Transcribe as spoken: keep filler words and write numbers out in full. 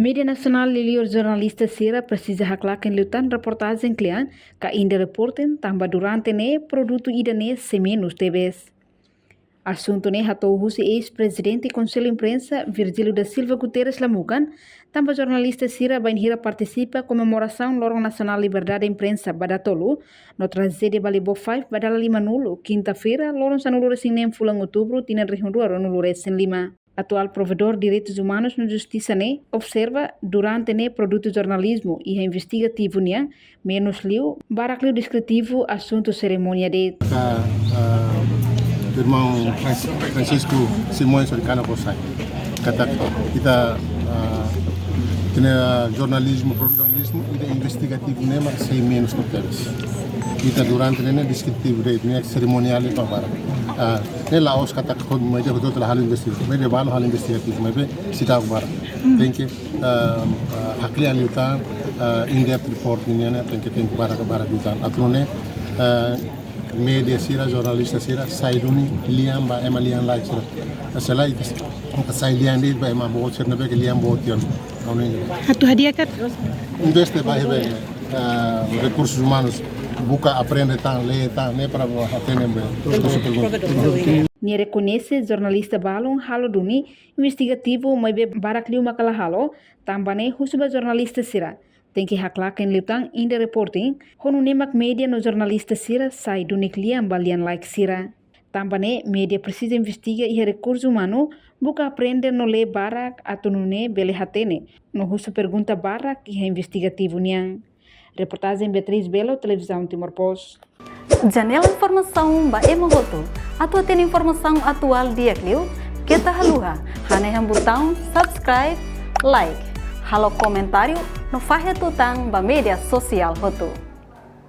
Média nasionál liuliu jornalista sira presiza haklaken liután reportajen kle'an ka indireta reporting, tanba durante ne'e produtu ida-ne'e sei menus tebes. Asuntu ne'e hato'o husi eis-prezidente Konsellu Imprensa, Virgílio da Silva Guterres Lamukan, tanba jornalista sira bainhira partisipa komemorasaun Loron Nasionál Liberdade Imprensa ba datolu, no trajédia Balibo Five ba dala limanulu, kinta-feira, loron sanulu-resin-neen fulan Outubru, tinan rihun rua ruanulu-resin-lima. Atuál Provedór Direitus Umanus no Justisa ne'e observa durante ne'e produtu jornalizmu iha investigativu nian menus liu, barak liu deskritivu, asuntu serimónia de'it. Ka, ah, irmaun Frans-, Francisco Simões Oricana Borsai. Katak ita, ah, ita-nia jornalizmu, produtu jornalizmu, ida investigativu ne'e mak sei menus tebes. Ita durante ne'e deskritivu de'it, ne'e serimónia de'it barak. Ah, ne'e la'ós katak média hotu-hotu la halo investigativu. Média balu halo investigativu, maibé seidauk barak. Tenke, ah, ah, hakle'an liután, ah, in-depth report nian ne'e, tenke, tenke barak, barak liután. Atu nune'e, ah, média sira, jornalista sira, sai duni lian ba ema lian-laek sira. Se lae, ita sai lian de'it ba ema boot sira ne'ebé ke lian boot tiha ona. Atu hadi'a katak? Investe ba iha be, ah, rekursus umanus, buka aprende tan, lee tan, ne'e para bele hatene be husu pergunta. Nia rekoñese jornalista balun halo duni investigativu, maibé barak liu maka la halo, tanba ne'e husu ba jornalista sira tenke haklaken liután indireta reporting, ho nune'e mak média no jornalista sira sai duni kle'an ba lian-laek sira. Tanba ne'e média presiza investiga iha rekursu umanu, buka aprende no lee barak atu nune'e bele hatene no husu pergunta barak iha investigativu nian. Reportajen Beatriz Belo, Televizaun Timor Post. Janela informasaun ba ema hotu. Atu hatene informasaun atuál di'ak liu, keta haluha hanehan butaun subscribe, like, halo komentáriu no fahe tutan ba média sosiál hotu.